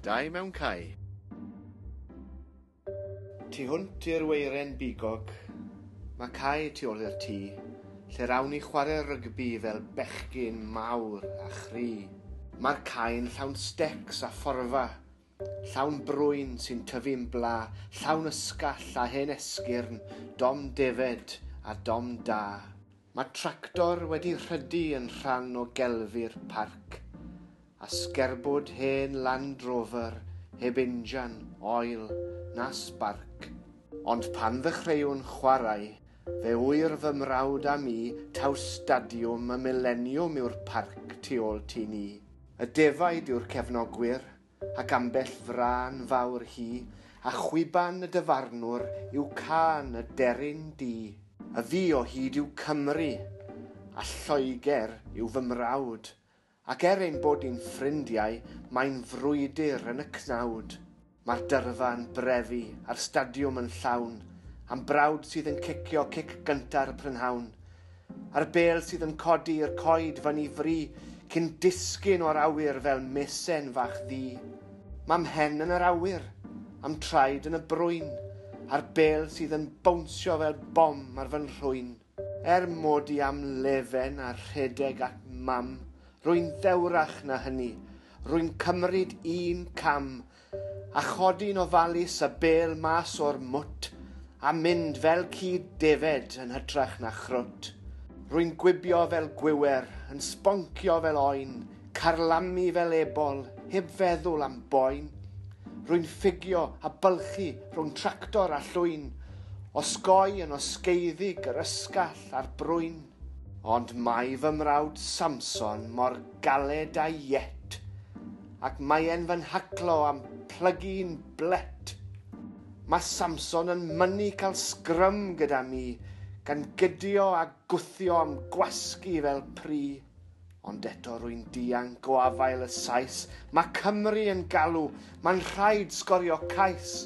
Dau mewn cae. Tu hwnt i'r weiren bigog, mae cae tu ôl i'r tŷ, lle rawn ni chwarae rygbi fel bechgyn mawr a chry. Mae'r cae'n llawn stecs a fforfa, llawn brwyn sy'n tyfu'n bla, llawn ysgall a hen esgyrn, dom defed a dom da. Mae tractor wedi rhydu yn rhan o gelfi'r parc, a sgerbwd hen Land Rover heb injan, oil na sbarc. Ond pan ddechreuwn chwarae, fe ŵyr fy mrawd a mi taw stadiwm y mileniwm yw'r parc tu ôl tŷ ni. Y defaid yw'r cefnogwyr, ac ambell frân fawr hi, a chwiban y dyfarnwr yw cân y deryn du. Y fi o hyd yw Cymru, a Lloegr yw fy mrawd, ac er ein bod ni'n ffrindiau, mae'n frwydr yn y cnawd. Mae'r dyrfa'n brefu a'r stadiwm yn llawn, am brawd sydd yn cicio cic gynta'r prynhawn. A'r bêl sydd yn codi i'r coed fyny fri, cyn disgyn o'r awyr fel mesen fach ddu. Mae mhen yn yr awyr, a'm traed yn y brwyn, a'r bêl sydd yn bownsio fel bom ar fy nhrwyn. Er mod i am lefen a rhedeg at mam, rwy'n ddewrach na hynny, rwy'n cymryd un cam, a chodi'n ofalus y bêl mas o'r mwt, a mynd fel ci defed yn hytrach na chrwt. Rwy'n gwibio fel gwiwer, yn sboncio fel oen, carlamu fel ebol, heb feddwl am boen. Rwy'n ffugio a bylchu rhwng tractor a llwyn, osgoi yn osgeiddig yr ysgall a'r brwyn. Ond mae fy mrawd Samson mor galed â iet, ac mae e'n fy nhaclo am plygu'n blet. Mae Samson yn mynnu cael sgrym gyda mi, gan gydio a gwthio am gwasgu fel pry. Ond eto rwy'n dianc o afael y Sais, mae Cymru yn galw, mae'n rhaid sgorio cais.